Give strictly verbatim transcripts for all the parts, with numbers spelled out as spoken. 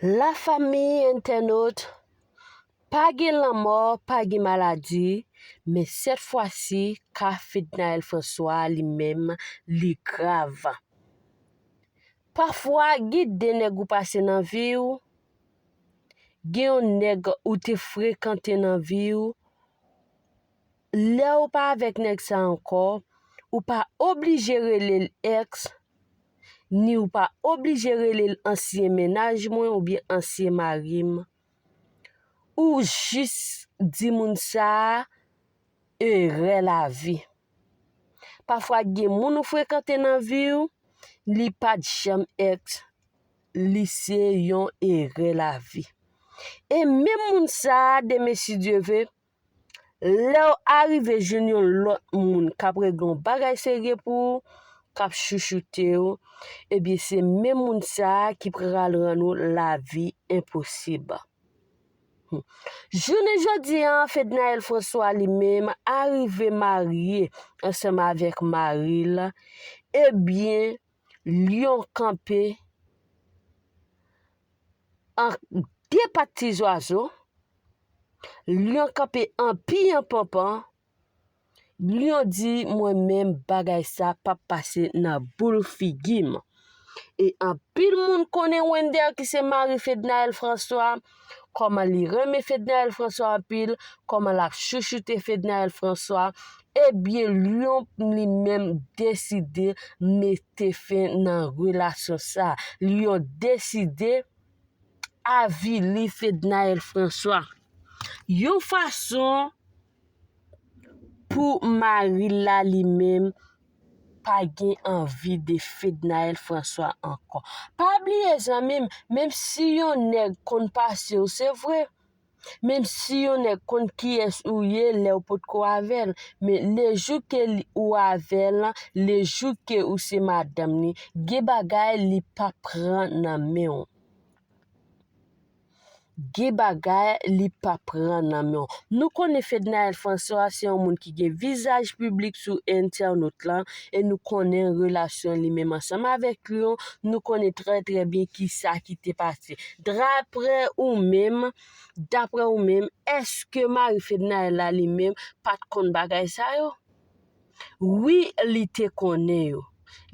Lafanmi entènot, pa gen lanmò, pa gen maladi, men sèt fwa si, ka Fednaelle François li menm li grav. Pafwa, gen de nèg ou pase nan vi w, gen yon nèg ou te frekante nan vi w, lè w pa avèk nèg sa ankò, ou pa oblije rele l èks, ni ou pa oblije rele l ansyen mennaj mwen oubyen ansyen mari m. Ou jis di moun sa a, erè lavi. Pafwa gen moun ou frekante nan vi w, li pa t janm èks, li se yon erè lavi. E menm moun sa a, demen si Dye ve, lè w arive jwenn yon lòt moun k ap regle yon bagay serye pou ou, k ap chouchoute w, ebyen se menm moun sa a ki pral rann ou lavi enposib. Jounen jodi a, Fednaelle François li menm arive marye ansanm avèk mari l, ebyen, lyon kanpe an de pat ti zwazo, lyon kanpe an piyan panpan, lyon di mwen menm bagay sa p ap pase nan boul figi m. E anpil moun konnen Wender ki se mari Fednaelle François, kòman li renmen Fednaelle François anpil, kòman l ap chouchoute Fednaelle François, ebyen lyon li menm deside mete fen nan relasyon sa. Lyon deside avili Fednaelle François. Yon fason pou mari l la li menm pa gen anvi de Fednaelle François ankò. Pa bliye zanmi m, menm si yon nèg konn pase w, se vre. Menm si yon nèg konn kiyès ou ye lè w potko avè l, men lejou ke li, ou avè l, lejou ke ou se madanm li, gen bagay li pa pran nan men w. Gen bagay li pa pran nan men w. Nou konnen Fednaelle François se yon moun ki gen vizaj piblik sou entènot lan, e nou konnen relasyon li menm ansanm avèk lyon, nou konnen trè trè byen kisa ki te pase. Daprè ou menm, daprè ou menm, èske mari Fednaelle la li menm pa t konn bagay sa yo? Wi, li te konnen yo.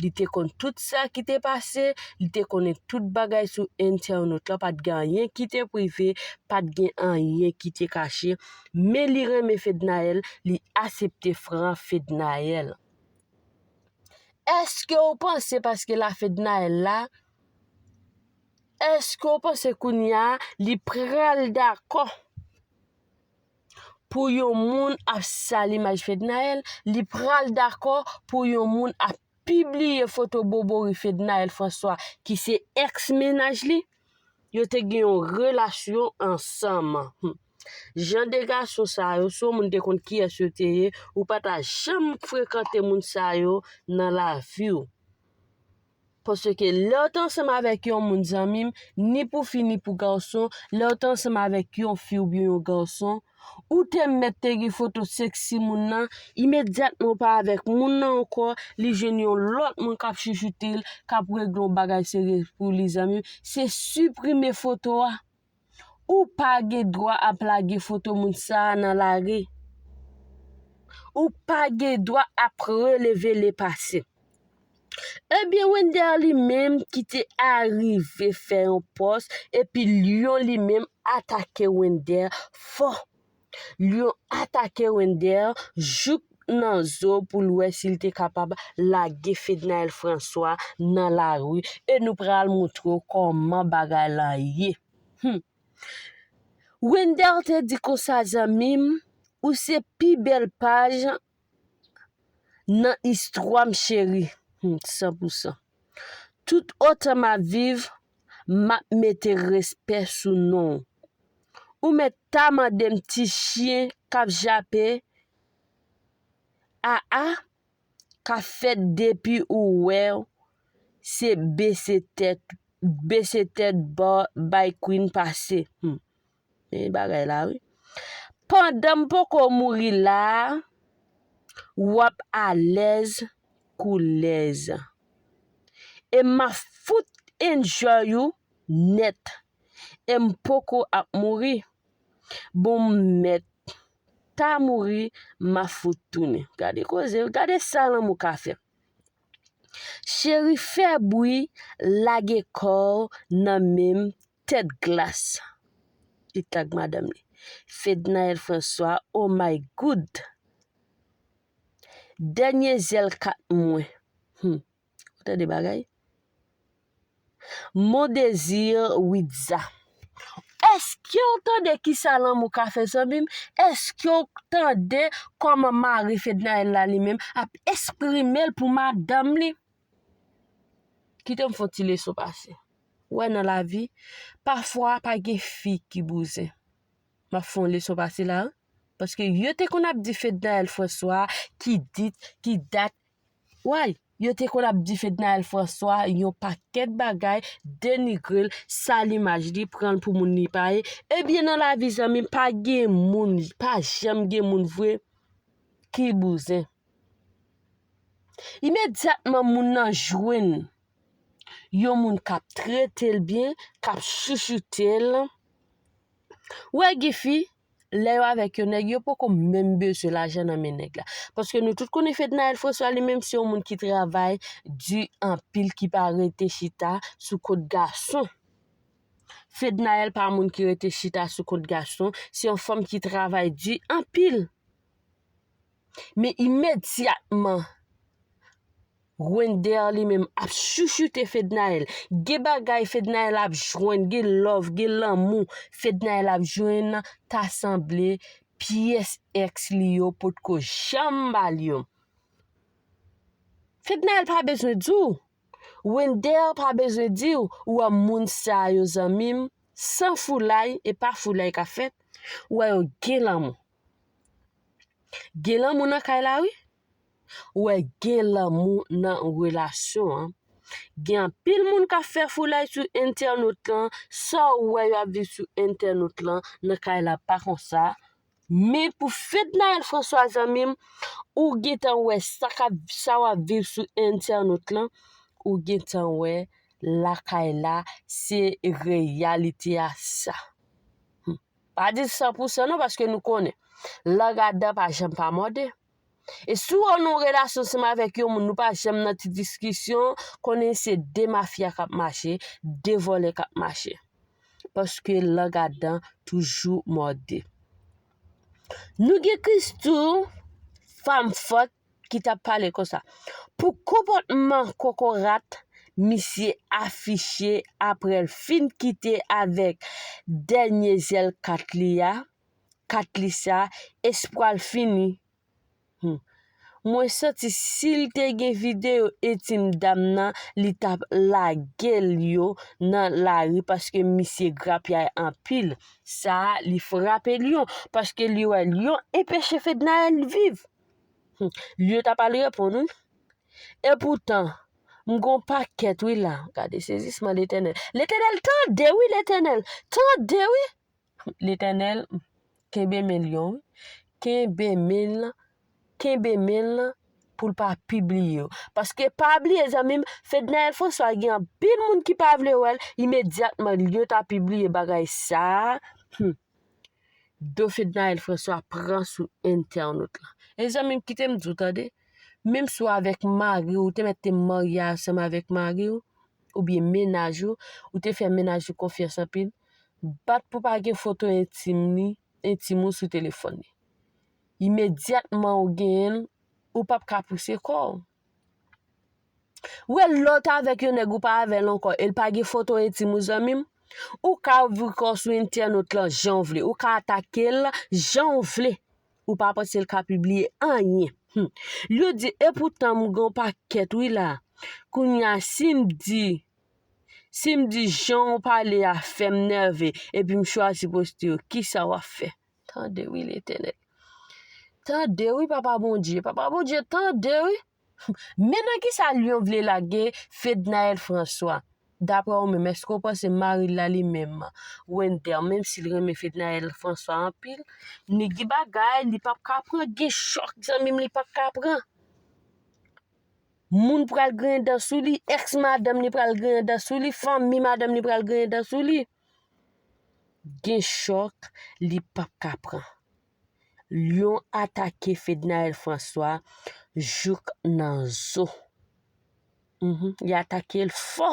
Li te konn tout sa ki te pase, li te konnen tout bagay sou entènot lan, pa t gen anyen ki te prive, pa t gen anyen ki te kache. Men li renmen Fednaelle, li asepte fran Fednaelle. Èske w panse paske l a Fednaelle la, èske w panse kounye a li pral dakò pou yon moun ap sal imaj Fednaelle, li pral dakò pou yon moun ap pibliye foto bobori Fednaelle François ki se èks mennaj li? Yo te gen yon relasyon ansanm. Hmm. Jan de gason sa yo, si yon moun te konn kiyès yo te ye, ou pa ta janm frekante moun sa yo nan lavi w. Paske lè w te ansanm avèk yon moun, zanmi m, ni pou fi ni pou gason, lè w te ansanm avèk yon fi oubyen yon gason, ou te mèt te gen foto seksi moun nan, imedyatman ou pa avèk moun nan ankò, li jwenn yon lòt moun k ap chouchoute l, k ap regle yon bagay serye pou li, zanmi m, se siprime foto a. Ou pa gen dwa ap lage foto moun sa a nan lari. Ou pa gen dwa ap releve lepase. Ebyen, Wender li menm ki te arive fè yon pòs, epi lyon li menm atake Wender fò. Lyon atake Wender jouk nan zo pou l wè si l te kapab lage Fednaelle François nan lari, e nou pral montre w kòman bagay lan ye. Hmm. Wender te di konsa, zanmi m, ou se pi bèl paj nan istwa m, cheri. Hmm, san pou san. Tout otan m ap viv, m ap mete respè sou non w. Ou mèt ta mande m ti chyen k ap jape, a a, k ap fèt depi ou wè w se bese tèt, bese tèt ba, bay Queen pase. Hmm. Men bagay la, wi. Pandan m poko mouri la a, w ap alèz kou lèz. E m ap fout enjoy ou nèt. E m poko ap mouri. Bon, m mèt ta mouri, m a fout tounen. Gade koze, gade sa lanmou ka fè. Cheri fè bri, lage kò w nan men m, tèt glas. Li tag madanm li. Fednaelle François, oh my good. Dènye zèl kat mwen. Hmm. Ou tande bagay? Mon Désir Widza. Èske w tande kisa lanmou ka fè, zanmi m? Èske w tande kòman mari Fednaelle la li menm ap eksprime l pou madanm li? Kite m fè yon ti leson pase. Ou wè nan lavi, pafwa pa gen fi ki bouzen. M ap fè yon leson pase la, wi. Paske yo te konn ap di Fednaelle François, ki dit, ki dat. Way, yo te konn ap di Fednaelle François yon pakèt bagay, denigre l, sal imaj li, pran l pou moun li pa ye. Ebyen, nan lavi, zanmi m, pa gen moun, pa janm gen moun vre ki bouzen. Imedyatman moun nan jwenn yon moun k ap trete l byen, k ap chouchoute l, ou wè gen fi, lè yo avèk yon nèg, yo poko menm bezwen lajan nan men nèg la. Paske nou tout konnen Fednaelle François li menm se yon moun ki travay di anpil, ki pa rete chita sou kont gason. Fednaelle pa moun ki rete chita sou kont gason, se yon fanm ki travay di anpil. Men imedyatman, Wender li menm ap chouchoute Fednaelle. Gen bagay Fednaelle ap jwenn, gen love, gen lanmou Fednaelle ap jwenn, ta sanble pyès èks li yo potko janm ba l yo. Fednaelle pa bezwen di w. Wender pa bezwen di w, ou wè moun sa yo, zanmi m, san foulay, e pa foulay k ap fèt, ou wè yo gen lanmou. Gen lanmou nan kay la, wi. Ou wè gen lanmou nan relasyon an. Gen anpil moun k ap fè foulay sou entènot lan, sa w wè y ap viv sou entènot lan, nan kay la pa konsa. Men pou Fednaelle François, zanmi m, ou gentan wè sa k ap, sa w ap viv sou entènot lan, ou gentan wè lakay la, se reyalite a sa. Hmm. Pa di san pou san non, paske nou konnen lang adan pa janm pa mòde. E si w nan yon relasyon ansanm avèk yon moun, nou pa janm nan ti diskisyon, konnen se de mafya k ap mache, de vòlè k ap mache. Paske lang adan toujou mòde. Nou gen Christoo, fanm fòt, ki t ap pale konsa. Pou konpòtman kokorat misye afiche apre l fin kite avèk dènye zèl kat li a, kat li sa, espwa l fini. Hmm. Mwen santi si l te gen videyo entim dam nan, li t ap lage l yo nan lari paske misye grapyay anpil. Sa a, li frape lyon, paske li wè lyon enpeche Fednaelle viv. Hmm. Lyon t ap al reponn, wi. Epoutan, m gon pakèt, wi, la. Gade sezisman Letènèl. Letènèl, tande, wi, Letènèl. Tande, wi. Letènèl, kenbe men lyon, wi. Kenbe men l, kenbe men l pou l pa pibliye yo. Paske pa bliye, zanmi m, Fednaelle François gen anpil moun ki pa vle wè l, imedyatman lyon ta pibliye bagay sa a. Hmm. Do Fednaelle François pran sou entènot lan. E zanmi m, kite m di w, tande, menm si w avèk mari w, ou te mèt te marye ansanm avèk mari w, oubyen mennaj ou, ou te fè mennaj ou konfyans anpil, bat pou pa gen foto entim li, entim ou sou telefòn li. Imedyatman ou genyen l, ou p ap ka pouse kò w. Ou wè lè w t avèk yon nèg ou pa avè l ankò, e l pa gen foto entim ou, zanmi m, ou ka ouvri kò w sou entènot lan jan w vle, ou ka atake l jan w vle. Ou pa panse l ka pibliye anyen. Hmm. Yo di, epoutan m gen yon pakèt, wi la. Kounye a, si m di, si m di jan w pale a fè m nève, epi m chwazi poste yo, kisa w ap fè? Tande, wi, Letènèl. Tande, wi, Papa Bondye. Papa Bondye, tande, wi. Men nan kisa lyon vle lage Fednaelle François? Daprè ou menm, èske w panse mari l la li menm, Wender, menm si l renmen Fednaelle François anpil, ni gen bagay li p ap ka pran, gen chòk, zanmi m, li p ap ka pran? Moun pral griyen dan sou li, èks madanm li pral griyen dan sou li, fanmi madanm li pral griyen dan sou li. gen chòk li p ap ka pran. Lyon atake Fednaelle François jouk nan zo. Mhm, li atake l fò.